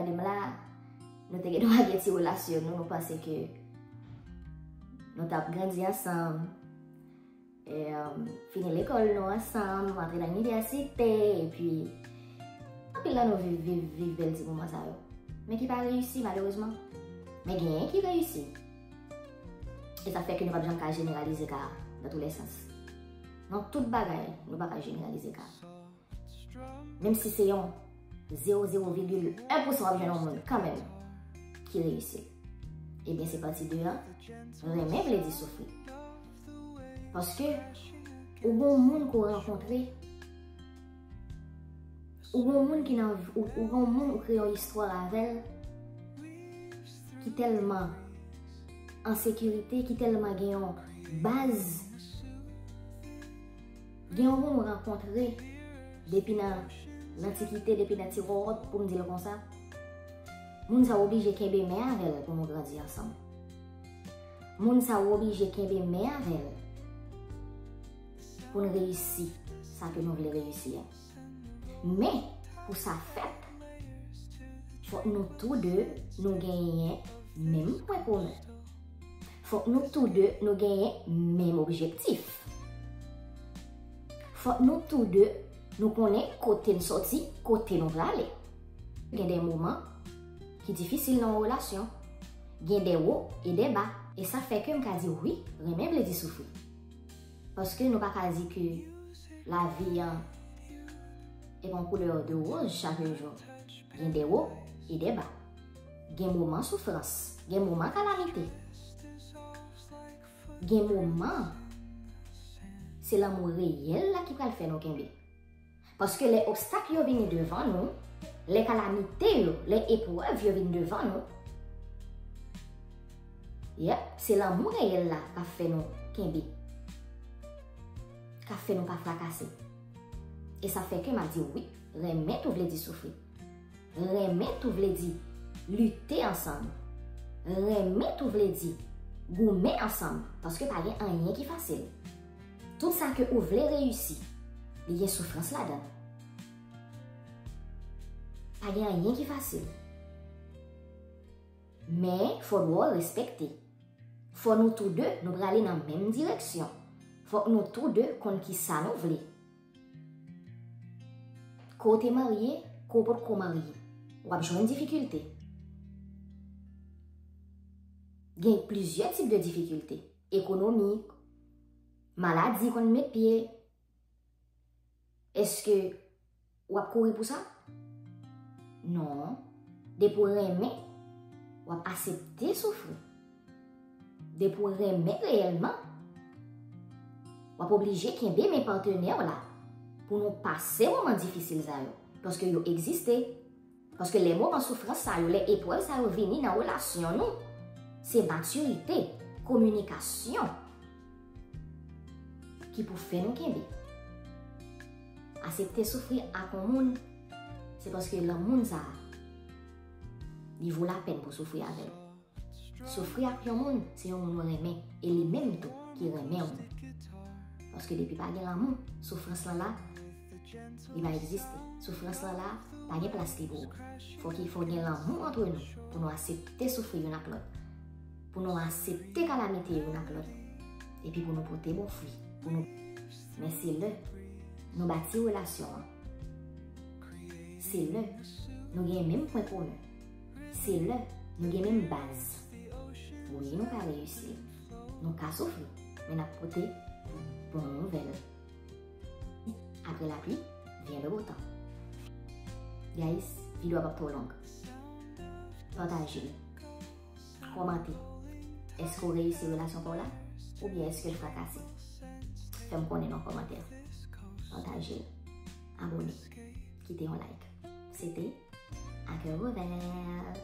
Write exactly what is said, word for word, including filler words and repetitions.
Menm la, nou te gen dwa gen ti relasyon nou, nou panse ke nou t ap grandi ansanm, e, fini lekòl nou ansanm, antre nan inivèsite, epi anpil nan nou viv, viv, viv bèl ti moman sa yo. Men ki pa reyisi, malerezman. Men genyen ki reyisi. E sa fè ke nou p ap janm ka jeneralize ka nan tou lè sans. Nan tout bagay, nou pa ka jeneralize ka. Menm si se yon zewo zewo vigil en pousan w ap jwenn yon moun kanmenm ki reyisi. Ebyen, se pati de a, renmen vle di soufri. Paske ou gon moun ke w rankontre, ou gon moun ki nan, ou, ou gon moun ou kreye yon istwa avè l ki tèlman an sekirite, ki tèlman gen yon baz. Gen yon moun ou rankontre depi nan lantikite, depi nan ti wòwòt, pou m di l konsa. Moun sa w oblije kenbe men avè l pou nou grandi ansanm. Moun sa w oblije kenbe men avè l pou n reyisi sa ke nou vle reyisi a. Men, pou sa fèt, fòk nou tou de nou genyen menm pwen komen. Fòk nou tou de nou genyen menm objektif. Fòk nou tou de nou konnen kote n sòti, kote nou prale. Gen de moman ki difisil nan yon relasyon. Gen de wo e de ba. E sa fè ke m ka di wi, renmen vle di soufri. Paske nou pa ka di ke lavi an e pa yon koulè de woz chak jou. Gen de wo e de ba. Gen moman soufrans, gen moman kalamite. Gen moman, se lanmou reyèl la ki pral fè nou kenbe. Paske lè obstak yo vini devan nou, lè kalamite yo, lè eprèv yo vin devan nou, yep, se lanmou reyèl la k ap fè nou kenbe, k ap fè nou pa frakase. E sa fè ke m ap di wi, renmen tou vle di soufri. Renmen tou vle di lite ansanm. Renmen tou vle di goumen ansanm, paske pa gen anyen ki fasil. Tout sa ke ou vle reyisi, li gen soufrans ladan l. Pa gen anyen ki fasil. Men, fò dwòl respekte. Fò nou tou de nou prale nan menm direksyon. Fòk nou tou de konn kisa nou vle. Ke w te marye, ke w potko marye, w ap jwenn difikilte. Gen plizyè tip de difikilte. Ekonomik, maladi konn met pye. Èske w ap kouri pou sa? Non. Depi w renmen, w ap asepte soufri. Depi w renmen reyèlman, w ap oblije kenbe men patnè w la pou nou pase moman difisil sa yo, paske yo egziste. Paske lè moman soufrans sa yo, lè eprèv sa yo vini nan relasyon nou, se matirite, kominikasyon ki pou fè nou kenbe. Asepte soufri ak yon moun, se paske lanmou sa a, li vo lapèn pou soufri avè l. Soufri ak yon moun, se yon moun ou renmen, e li menm tou ki renmen w. Paske depi pa gen lanmou, soufrans lan la, li pa egziste. Soufrans lan la, pa gen plas li pou ou. Fòk, fòk gen lanmou antre nou, pou nou asepte soufri youn ak lòt, pou nou asepte kalamite youn ak lòt, epi pou nou pote bon fwi, pou nou. Men se lè nou bati relasyon an, se lè nou gen menm pwen komen, se lè nou gen menm baz. Wi, nou ka reyisi, nou ka soufri, men n ap pote bon nouvèl. Après la pluie vient le beau temps. Guys, videyo a p ap twò long. Pataje l. Kòmante. Èske w reyisi relasyon pa w la? Oubyen èske l frakase? Fè m konnen nan kòmantè. Pataje l. Abone. Kite yon like. Se te A Cœur Ouvert.